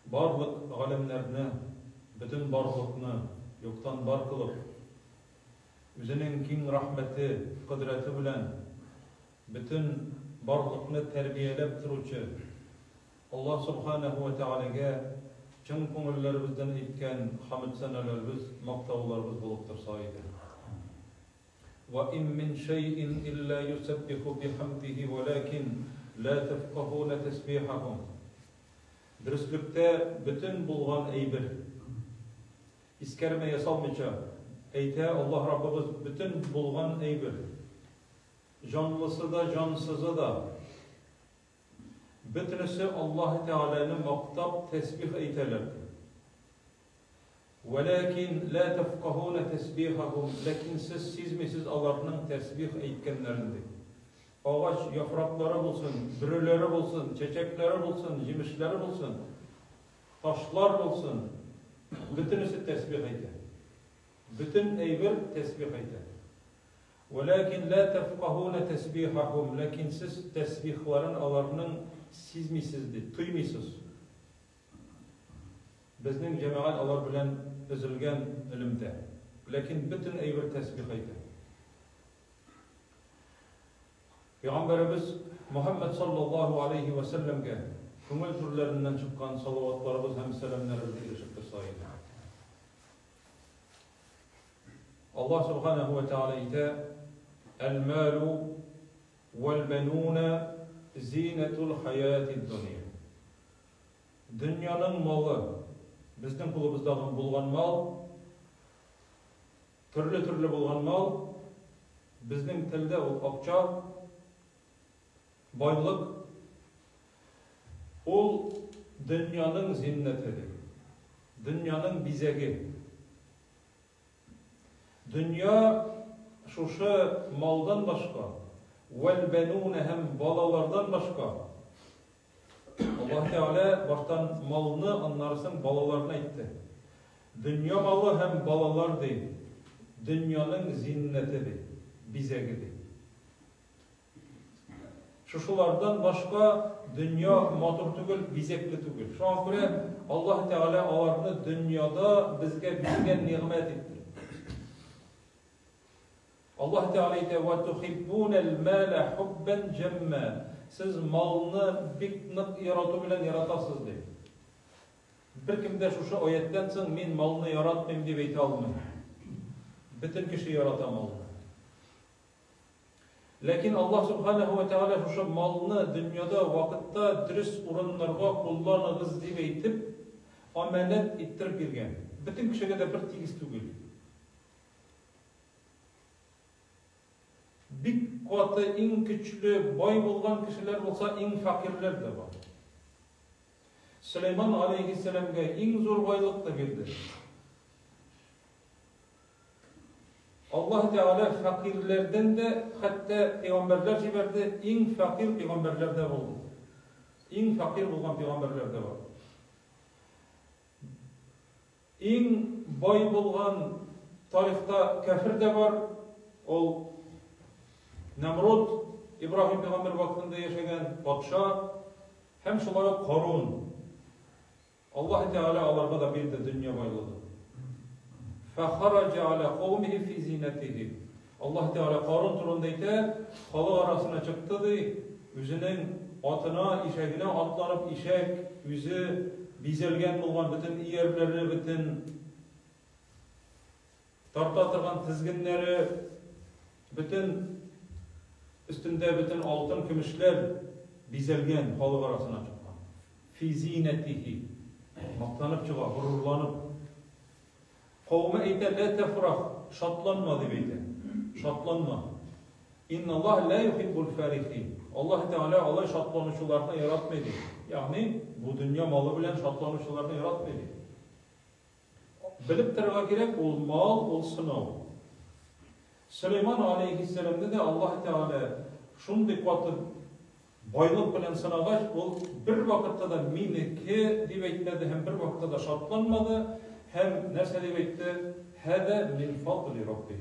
Барлык галәмнәрне, бөтен барлыкны юктан бар кылып, Үзенең киң рәхмәте, кодрәте белән бөтен барлыкны тәрбияләп торучы Аллаһ Сүбхәнәһү вә Тәгаләгә чын күңелләребездән әйткән хәмед-сәналәребез, мактауларыбыз булып торса иде. Вә ин мин шәйин илля юсәббиху бихәмдихи вәләкин лә тәфкаһуна тәсбихәһум. Дөреслектә бөтен булган әйбер, искәрмә ясалмыйча, әйтә Аллаһ Раббыбыз, бөтен булган әйбер, җанлысы да, җансызы да, бөтенесе Аллаһы Тәгаләне мактап тәсбих әйтәләр, ди. Вәләкин лә тәфкаһуна тәсбихәһум, ләкин сез сизмисез аларның тәсбих әйткәннәрен, ди. Агач яфраклары булсын, бөреләре булсын, чәчәкләре булсын, җимешләре булсын, ташлар булсын, бөтенесе тәсбих әйтә. Бөтен әйбер тәсбих әйтә. Вәләкин лә тәфкаһуна тәсбихәһум, ләкин сез тәсбихларын аларның сизмисез, ди, тоймыйсыз. Безнең җәмәгать алар белән өзелгән элемтә. Ләкин бөтен әйбер тәсбих әйтә. Пәйгамбәребез Мөхәммәд саллаллаһу алейһи вә сәлләмгә күңел түрләреннән чыккан салаватларыбыз һәм сәламнәребез ирешеп торса иде. Аллаһ субханаһу ва тааля әйтә: "Әл-малу вәл-бануна зинатул хаятид дөнья". Дөньяның малы, безнең кулыбыздагы булган мал, төрле-төрле булган мал, безнең телдә ул акча, байлык, ул дөньяның зиннәте, ди. Дөньяның бизәге. Дөнья шушы малдан башка, вәл-бәнуна һәм балалардан башка, Аллаһ Тәгалә баштан малны, аннары соң балаларны әйтте. Дөнья малы һәм балалар ди, дөньяның зиннәте ди, бизәге ди. Шушылардан башка дөнья матур түгел, бизәкле түгел. Шуңа күрә Аллаһ Тәгалә аларны дөньяда безгә биргән нигъмәт итте. Аллаһ Тәгалә әйтә, Вә тухиббунәл мәлә хуббән җәммә. Сез малны бик нык ярату белән яратасыз, ди. Беркем дә шушы аятьтән соң мин малны яратмыйм дип әйтә алмый. Бөтен кеше ярата малны. Ләкин Аллаһ Субханаһу ва Тәгалә шушы малны дөньяда вакытта дөрес урыннарга кулланыгыз дип әйтеп, амәнәт иттереп биргән. Бөтен кешегә дә бер тигез түгел. Бик каты, иң көчле, бай булган кешеләр булса, иң фәкыйрьләр дә бар. Сөләйман алейһиссәламгә иң зур байлыкны бирде. Аллаһ Тәгалә фәкыйрьләрдән дә хәтта пәйгамбәрләр җибәрде, иң фәкыйрь пәйгамбәрләр дә булды. Иң фәкыйрь булган пәйгамбәрләр дә бар. Иң бай булган тарихта кәфер дә бар, ул Нәмруд, Ибраһим пәйгамбәр вакытында яшәгән патша, һәм шулай ук Карун. Аллаһ Тәгалә аларга да бирде дөнья байлыгы. Фәхараҗа аля каумихи фи зинатихи. Аллаһ Тәгалә Карун турында әйтә, халык арасына чыкты ди, үзенең атына, ишәгенә атланып, ишәк үзе бизәлгән булган, бөтен иярләре, бөтен тарта торган тезгеннәре, бөтен өстендә бөтен алтын, көмешләр бизәлгән, халык арасына чыккан. Фи зинәтихи. Мактанып чыга, горурланып. Кавеме әйтә, Лә тәфрах, шатланма, дип әйтә. Шатланма. Инналлаһ лә юхиббул фәрихин. Аллаһ Тәгалә алай шатланучыларны яратмый, ди. Ягъни, бу дөнья малы белән шатланучыларны яратмый, ди. Белеп торырга кирәк, ул мал, ул сынау. Сөләйман алейһиссәламне дә Аллаһ Тәгалә шундый каты Байлык белән сынагач, ул бервакытта да минеке дип әйтмәде һәм бервакытта да шатланмады һәм нәрсә дип әйтте? Һәзә мин фадли Рабби.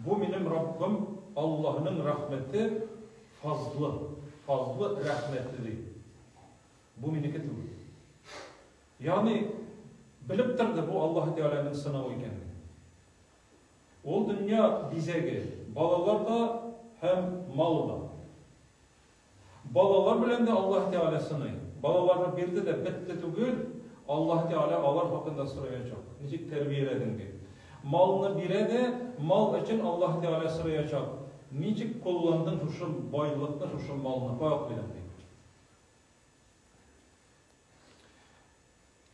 Бу минем Раббым Аллаһының рәхмәте, фазлы, фазлы рәхмәте ди. Бу минеке түгел. Ягъни белеп торды бу Аллаһы Тәгаләнең сынавы икәнлеген. Ул дөнья бизәге, балалар да һәм мал да. Балалар белән дә Аллаһ Тәгалә сыный. Балаларны бирде дә бетте түгел, Аллаһ Тәгалә алар хакында сораячак. Ничек тәрбияләдең дип. Малны бирә дә, мал өчен Аллаһ Тәгалә сораячак. Ничек кулландың шушы байлыкны, шушы малны, кая куйдың дип.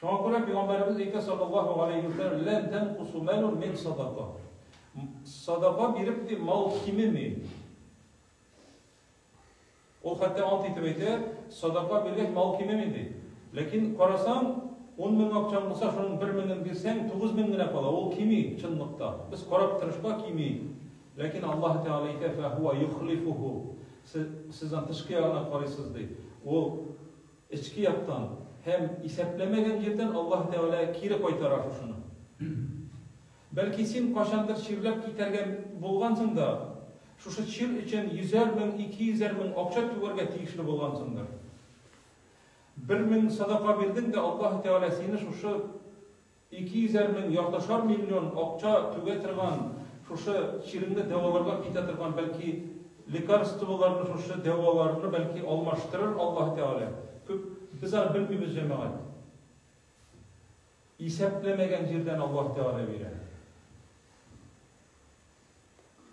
Шуңа күрә пәйгамбәребез әйтә саллаллаһу алейһи ва сәлләм, "Лән тәнкусу малун мин садака". Садака биреп ди мал кимеми. Ул хәтта ант итеп әйтә, садака биргәч мал кимеми ди. Ләкин карасаң, 10 мең акчаң булса, шуның 1 меңен бирсәң, 9 мең генә кала. Ул кими чынлыкта. Без карап торышка кими. Ләкин Аллаһ Тәгалә әйтә, фәһуа юхлифуху. Сез, сез аны тышкы ягына карыйсыз ди. Ул эчке яктан һәм исәпләмәгән җирдән Аллаһ Тәгалә кире кайтара шушыны. Бәлки син кайчандыр чирләп китәргә булгансың да, шушы чир өчен йөзәр мең, 200әр мең акча түгәргә тиешле булгансыңдыр. 1000 садака бирдең дә, Аллаһ Тәгалә сине шушы 200әр мең, яртышар миллион акча түгә торган, шушы чиреңне дәваларга китә торган, бәлки лекарстволарны, шушы дәваларны бәлки алмаштырыр Аллаһ Тәгалә. Күп без аны белмибез, җәмәгать. Исәпләмәгән җирдән Аллаһ Тәгалә бирә.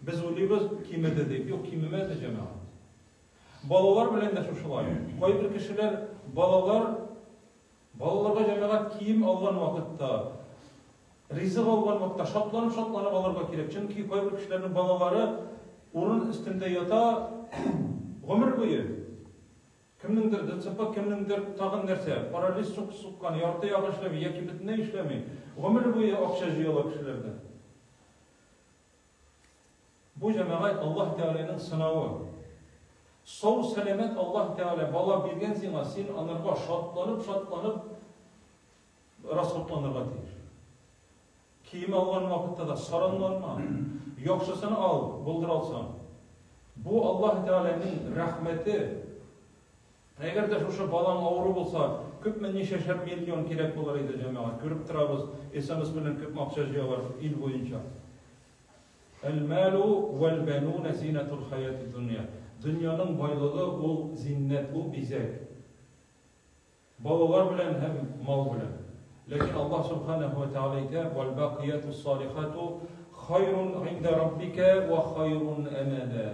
Без уйлыйбыз, кимеде дип. Юк, кимемәде, җәмәгать. Балалар белән дә шушылай. Кайбер кешеләр балалар балаларга җәмәгать кием алган вакытта, ризык алган вакытта шатланып-шатланып алырга кирәк. Чөнки кайбер кешеләрнең балалары урын өстендә ята гомер буе. Кемнеңдер ДЦП, кемнеңдер тагын нәрсә, паралич суккан, ярты ягы эшләми яки бөтенләй эшләми. Гомер буе акча җыела кешеләрдән. Бу җәмәгать Аллаһ Тәгаләнең сынавы. Сау сәламәт Аллаһ Тәгалә бала биргән сиңа, син анарга шатланып-шатланып расходланырга тиеш. Кием алган вакытта да саранланма. Яхшысын ал, булдыра алсаң. Бу Аллаһ Тәгаләнең рәхмәте. Әгәр дә шушы балаң авыру булса, күпме ничәшәр миллион кирәк булыр иде, җәмәгать. Күреп торабыз, SMS белән күпме акча җыялар ил буенча. Әл-малу вәл-бануна зинатул хаяти дөнья. Дөньяның байлыгы ул зиннәт, ул бизәк. Балалар белән һәм мал белән. Ләкин Аллаһ Сүбхәнәһү вә Тәгалә әйтә, Вәл-бакыятус-салихату хайрун гыйндә раббикә вә хайрун әмәлә.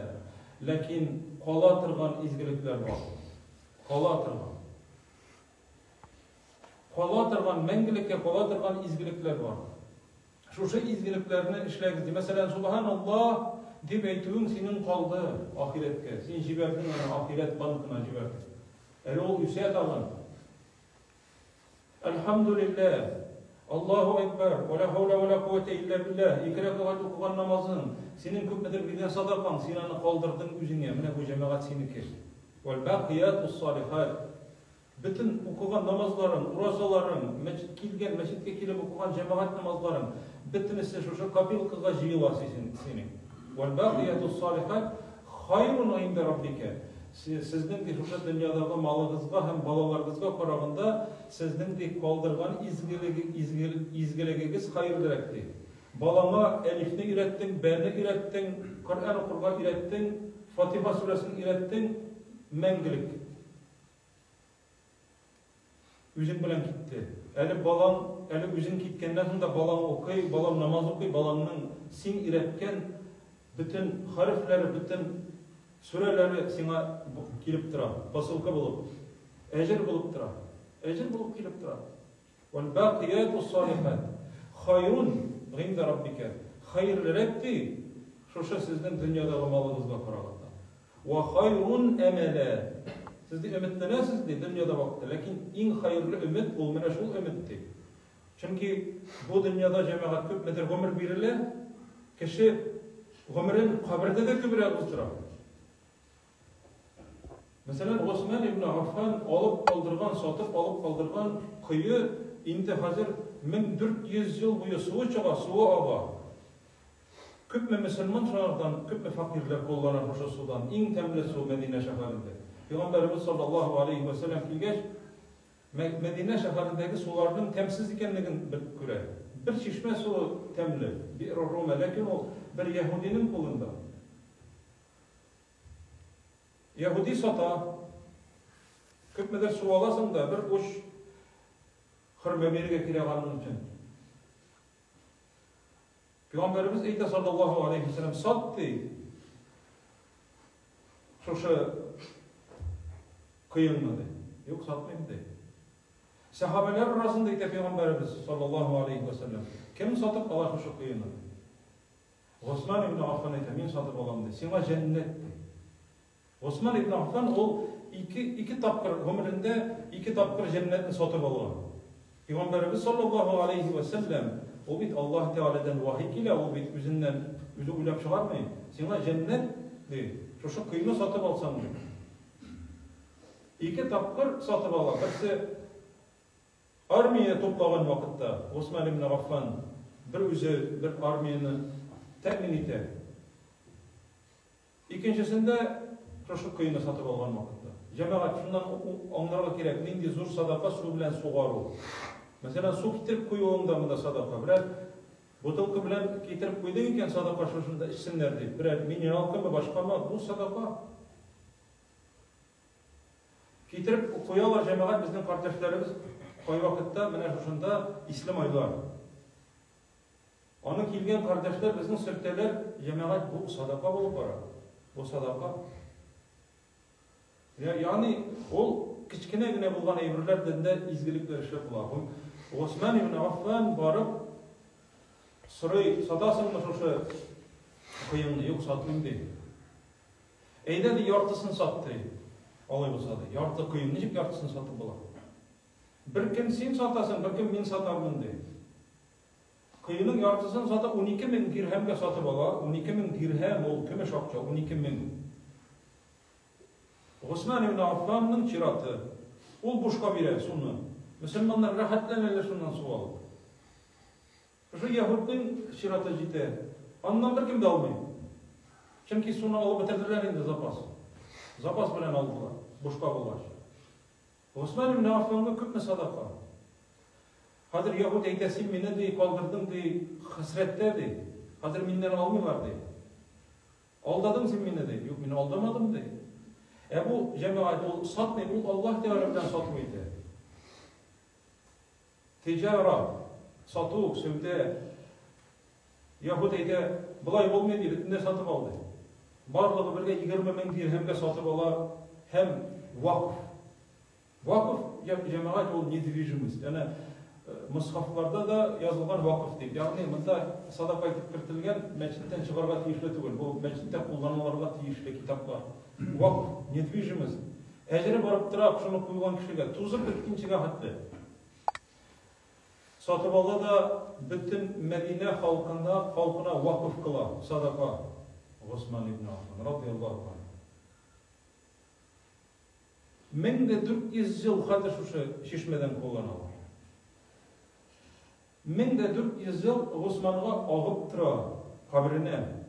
Ләкин кала торган изгелекләр бар. Кала торган. Кала торган, мәңгелеккә кала торган изгелекләр бар. Шушы изгелекләрне эшләгез ди. Мәсәлән, Субханаллаһ дип әйтүең синең калды ахирәткә. Син җибәрдең аны ахирәт банкына җибәрдең. Әле ул үсә тагын. Әлхәмдүлилләһ, Аллаһу әкбәр, вә лә хәүлә вә лә куәтә илля билләһ, ике рәкәгать укыган намазың, синең күпмедер биргән садакаң, син аны калдырдың үзеңә, менә бу җәмәгать синеке. Вәл бакыятус салихат. Бөтен укыган намазларың, уразаларың, мәчет килгән, мәчеткә килеп укыган җәмәгать намазларың, бөтенесе шушы копилкага җыела синең. Вәл бакыятус салихат хайрун гыйндә раббикә. Сезнең ди шушы дөньядагы малыгызга һәм балаларыгызга караганда сезнең ди калдырган изгелеге, изгел, изгелегегез хәерлерәк ди. Балаңа әлифне өйрәттең, бәне өйрәттең, Коръән укырга өйрәттең, Фатиха сүрәсен өйрәттең, мәңгелек. Үзең белән китте. Әле балаң, әле үзең киткәннән соң да балаң укый, балаң намаз укый, балаңның син өйрәткән бөтен хәрефләре, бөтен сүрәләре сиңа килеп тора, посылка булып. Әҗер булып тора. Әҗер булып килеп тора. Вәл бакияту салихат хайрун гинда раббика. Хәерлерәк ди, шушы сезнең дөньядагы малыгызга караганда. Вә хайрун әмәлә. Сез ди өметләнәсез ди дөньяда вакытта, ләкин иң хәерле өмет ул менә шул өмет ди. Чөнки бу дөньяда җәмәгать күпмедер гомер бирелә, кеше гомерен кабердә дә күбрәк уздыра. Мәсәлән, Госман ибн Аффан алып калдырган, сатып алып калдырган кое инде хәзер 1400 ел буе суы чыга, суы ага. Күпме мөселман шуңардан, күпме фәкыйрьләр куллана шушы судан. Иң тәмле су Мәдинә шәһәрендә. Пәйгамбәребез саллаллаһу алейһи вә сәлләм килгәч, Мәдинә шәһәрендәге суларның тәмсез икәнлеген бер күрә. Бер чишмә суы тәмле, Би'р Рума, ләкин ул бер яһүдинең кулында. Яһүди сата. Күпмедер су аласың да, бер уч хөрмә бирергә кирәк аның өчен. Пәйгамбәребез әйтә саллаллаһу алейхи вәсәлләм, сат ди. Шушы коеңны ди. Юк, сатмыйм ди. Сәхабәләр арасында әйтә пәйгамбәребез саллаллаһу алейхи вәсәлләм, кем сатып ала шушы коены? Госман ибн Аффан әйтә, мин сатып алам ди. Сиңа җәннәт ди. Госман ибн Аффан ул ике, ике тапкыр гомерендә ике тапкыр җәннәтне сатып алган. Пәйгамбәребез саллаллаһу алейһи вә сәлләм, ул бит Аллаһ Тәгаләдән вахи килә, ул бит үзеннән үзе уйлап чыгармый. Сиңа җәннәт, ди, шушы койны сатып алсаң, ди. Ике тапкыр сатып ала. Берсе армия туплаган вакытта Госман ибн Аффан бер үзе бер армияне тәэмин итә. Икенчесендә, шушы коены сатып алган вакытта. Җәмәгать, шуннан аңларга кирәк, нинди зур садака су белән сугару. Мәсәлән, су китереп куюың да монда садака. Берәр бутылка белән китереп куйдың икән, садака шушында эчсеннәр дип. Берәр минералкамы, башкамы, бу садака. Китереп куялар җәмәгать безнең кардәшләребез кайвакытта менә шушында исле майлар. Аны килгән кардәшләр безнең сөртәләр, җәмәгать, бу садака булып бара. Бу садака. Ягъни ул кечкенә генә булган әйберләр белән дә изгелекләр эшләп була. Госман ибн Аффан барып сорый, сатасыңмы шушы коеңны? Юк, сатмыйм ди. Әйдә ди, яртысын сат ди. Алай булса ди, ярты коем ничек яртысын сатып була? Бер кем син сатасың, бер кем мин сатармын ди. Коеның яртысын сатып, 12 мең дирһәмгә сатып ала. 12 мең дирһәм ул көмеш акча, 12 мең. Госман ибн Аффанның чираты. Ул бушка бирә суны. Мөселманнар рәхәтләнәләр шуннан су алып. Шушы яһүднең чираты җитә. Аннан беркем дә алмый. Чөнки суны алып бетерделәр инде запас. Запас белән алдылар, бушка булгач. Госман ибн Аффанга күпме садака? Хәзер яһүд әйтә, син мине, ди, калдырдың, ди, хәсрәттә, ди. Хәзер миннән алмыйлар, ди. Алдадың син мине, ди. Юк, мин алдамадым, ди. Ә бу җәмәгать ул сатмый, ул Аллаһ Тәгалә белән сату итә. Тиҗара, сату, сәүдә. Яһүд әйтә, болай булмый, ди, бөтенләй сатып ал, ди. Барлыгы бергә 20 мең дирһәмгә сатып ала һәм вакф. Вакф, җәмәгать, ул недвижимость. Әнә мосхафларда да язылган вакф дип. Ягъни монда садака итеп кертелгән, мәчеттән чыгарга тиешле түгел. Бу мәчеттә кулланылырга тиешле китаплар. Вакф, недвижимость. Әҗере барып тора шуны куйган кешегә, тузып беткәнчегә хәтле. Сатып ала да бөтен Мәдинә халкына, халкына вакыф кыла, садака. Госман ибн Аффан, радияллаһу анһу. 1400 ел хәзер шушы чишмәдән кулланалар. 1400 ел Госманга агып тора каберенә,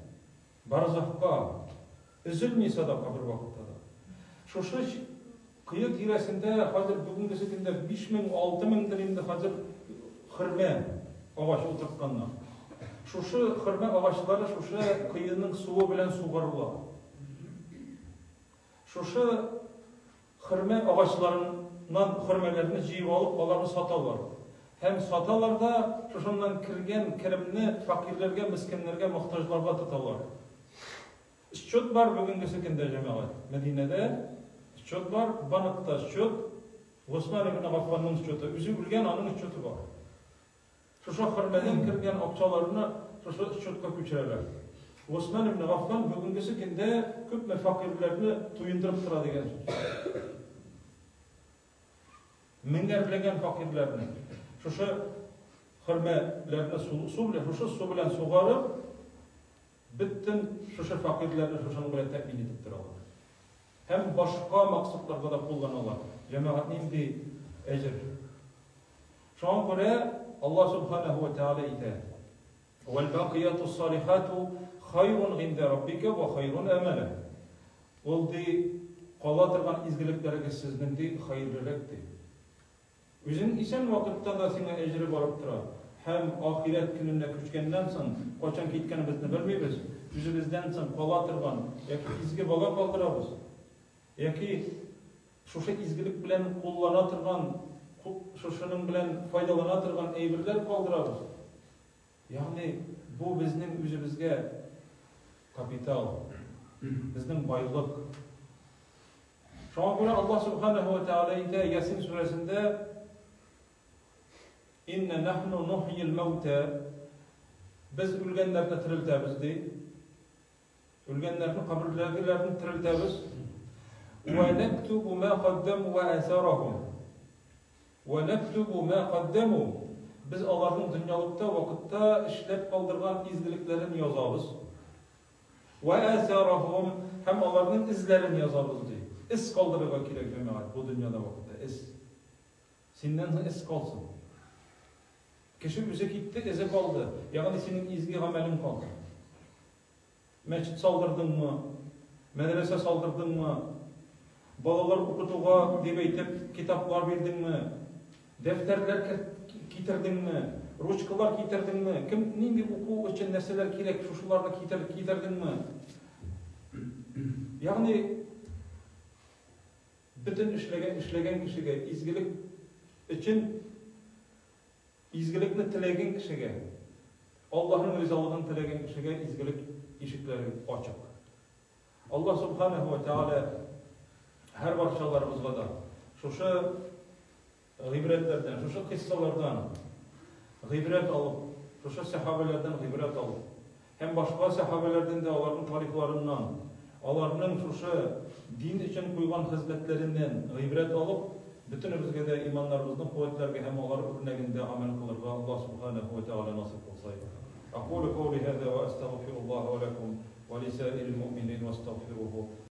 барзахка, өзелми садака бер вакытта да. Шушы кое тирәсендә хәзер бүгенгесе көндә 5000, 6000дер инде хәзер хөрмә агачы утыртканнар. Шушы хөрмә агачлары шушы коеның суы белән сугарыла. Шушы хөрмә агачларыннан хөрмәләрне җыеп алып, аларны саталар. Һәм саталар да шушыннан кергән керемне фәкыйрьләргә, мескеннәргә, мохтаҗларга тоталар. Счет бар бүгенгесе көндә, җәмәгать. Мәдинәдә счет бар, банкта счет, Госман ибн Гаффанның счеты. Үзе үлгән, аның счеты бар. Шушы хөрмәдән кергән акчаларны шушы счетка күчерәләр. Госман ибн Гаффан бүгенгесе көндә күпме фәкыйрьләрне туендырып тора дигән сүз. Меңәрләгән фәкыйрьләрне шушы хөрмәләрне су, су белән, шушы су белән сугарып, бөтен шушы фәкыйрьләрне шушының белән тәэмин итеп торалар. Һәм башка максатларга да кулланалар. Җәмәгать нинди әҗер? Шуңа күрә Аллаһ Субханаһу ва Тааля әйтә: "Вәл бакиятус салихату хайрун гинда раббика ва хайрун амала". Ул ди, кала торган изгелекләрегез сезнең ди, хәерлерәк ди. Үзең исән вакытта да сиңа әҗере барып тора. Һәм ахирәт көненә күчкәннән соң, кайчан киткәнебезне белмибез, үзебездән соң кала торган яки изге бала калдырабыз, яки шушы изгелек белән куллана торган, шушының белән файдалана торган әйберләр калдырабыз. Ягъни бу безнең үзебезгә капитал, безнең байлык. Шуңа күрә Аллаһ Субханаһу ва Тәгалә әйтә Ясин сүрәсендә Инна нахну нухйил маута Без үлгәннәрне терелтәбез ди. Үлгәннәрне каберләрдәгеләрне терелтәбез. Ва нактубу ма каддаму ва асарахум. Ва нактубу ма каддаму Без аларның дөньялыкта вакытта эшләп калдырган изгелекләрен язабыз. Вә әсәрахум, һәм аларның эзләрен язабыз, ди. Эз калдырырга кирәк, җәмәгать, бу дөньяда вакытта, эз. Синнән соң эз калсын. Кеше үзе китте, эзе калды. Ягъни синең изге гамәлең калды. Мәчет салдырдыңмы? Мәдрәсә салдырдыңмы? Балалар укытуга дип әйтеп, китаплар бирдеңме? Дәфтәрләр китердеңме? Ручкалар китердеңме? Кем нинди уку өчен нәрсәләр кирәк, шушыларны китер, китердеңме? Ягъни бөтен эшләгән эшләгән кешегә изгелек өчен изгелекне теләгән кешегә Аллаһның ризалыгын теләгән кешегә изгелек ишекләре ачык. Аллаһ Субханаһу ва Тәгалә һәр барчаларыбызга да шушы гыйбрәтләрдән, шушы кыйссалардан гыйбрәт алып, шушы сәхабәләрдән гыйбрәт алып, һәм башка сәхабәләрдән дә аларның тарихларыннан, аларның шушы дин өчен куйган хезмәтләреннән гыйбрәт алып, бөтенебезгә дә иманнарыбызны куәтләргә һәм алар үрнәгендә гамәл кылырга Аллаһ Субханаһу ва Тәгалә насыйп кылса иде. Акулу каули һаза ва астагфируллаһа ва лакум ва лисаирил муъминин вастагфируһу.